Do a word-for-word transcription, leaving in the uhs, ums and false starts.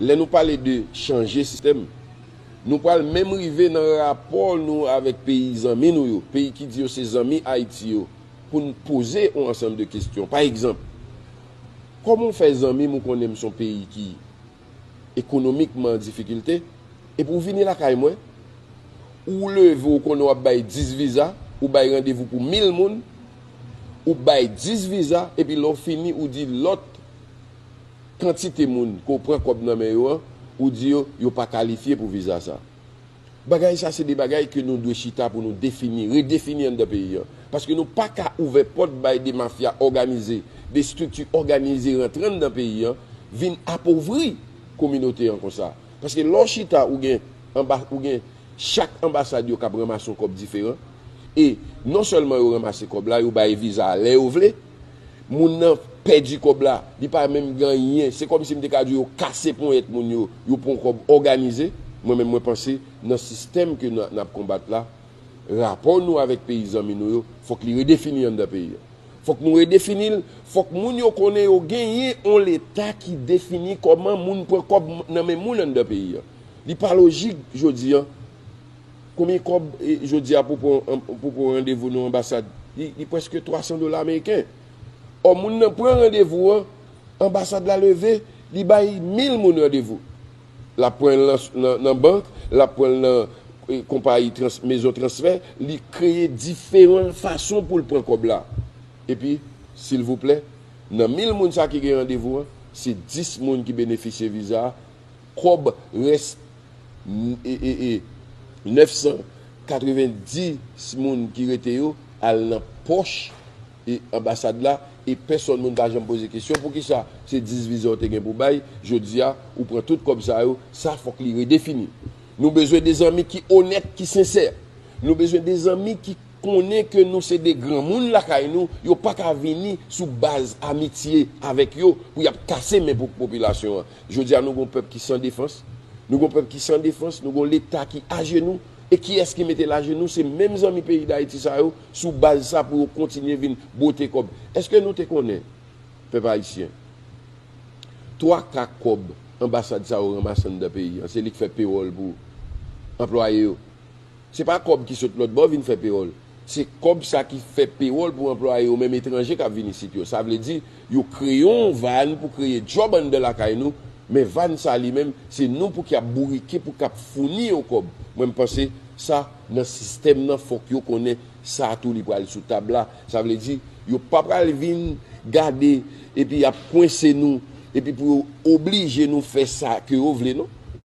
Lè nou pale de chanje sistèm, nou pral menm rive nan rapò nou avèk peyi zanmi nou yo, peyi ki di yo se zanmi Ayiti yo, pou n poze yon ansanm de kesyon. Pa egzanp, kòman w fè zanmi m ou konnen m se yon peyi ki ekonomikman an difikilte, epi w vini lakay mwen, ou leve ou konnen w ap bay dis viza, ou bay randevou pou mil moun, ou bay dis viza, epi lè w fini, ou di lòt kantite moun ke w pran kòb nan men yo an, ou di yo, yo pa kalifye pou viza sa. Bagay sa se de bagay ke nou dwe chita pou nou defini, redefini anndan peyi an. Paske nou pa ka ouvè pòt bay de mafya òganize, de estrikti òganize rantre anndan peyi an, vin apovri kominote an konsa. Paske lè w chita, ou gen anba, ou gen chak anbasad yo k ap ranmase yon kòb diferan. E non sèlman yo ranmase kòb la, yo bay viza a lè yo vle, moun nan pèdi kòb la, li pa menm gen anyen. Se kòmsi m te ka di yo kase ponyèt moun yo, yo pran yon kòb òganize. Mwen menm, mwen panse nan sistèm ke n n ap konbat la, rapò nou avèk peyi zanmi nou yo, fòk li redefini anndan peyi an. Fòk nou redefini l, fòk moun yo konnen yo genyen yon Leta ki defini kòman moun pran kòb nan men moun anndan peyi an. Li pa lojik jodi an. Konbyen kòb, e, jodi a pou pran, pou pran randevou nan anbasad? Li, li prèske twa san dola ameriken. Ò, moun nan pran randevou an, anbasad la leve, li bay mil moun randevou. L ap pran l nan, nan, nan bank, l ap pran l nan, e, konpayi trans-, mezon transfè, li kreye diferan fason pou l pran kòb la. Epi, silvouplè, nan mil moun sa ki gen randevou an, se dis moun ki benefisye viza a, kòb rès, e, e, e, nèf san katrevenndis moun ki rete yo al nan pòch, e, anbasad la, e pèsòn moun pa janm poze kesyon poukisa se dis viza w te gen pou bay, jodi a, ou pran tout kòb sa yo, sa fòk li redefini. Nou bezwen de zanmi ki onèt, ki sensè. Nou bezwen de zanmi ki konnen ke nou se de granmoun lakay nou, yo pa ka vini sou baz amitye avèk yo pou y ap kase men pou popilasyon an. Jodi a, nou gon pèp ki san defans, nou gon pèp ki san defans, nou gon Leta ki ajenou, e kiyès ki mete l ajenou? Se menm zanmi peyi Dayiti sa yo, sou baz sa pou yo kontinye vin bwote kòb. Èske nou te konnen, pèp ayisyen, twa ka kòb anbasad sa yo ranmase anndan peyi an, se li k fè pewòl pou anplwaye yo? Se pa kòb ki sot lòt bò vin fè pewòl. Se kòb sa ki fè pewòl pou anplwaye yo, menm etranje k ap vin isit yo. Sa vle di, yo kreye yon van pou kreye djòb anndan lakay nou, men van sa li menm, se nou pou k ap bourike, pou k ap founi yo kòb. Mwen, m panse sa, nan sistèm nan, fòk yo konnen sa tou li pral sou tab la. Sa vle di, yo pa pral vin gade epi y ap kwense nou, epi pou yo oblije nou fè sa ke yo vle, non.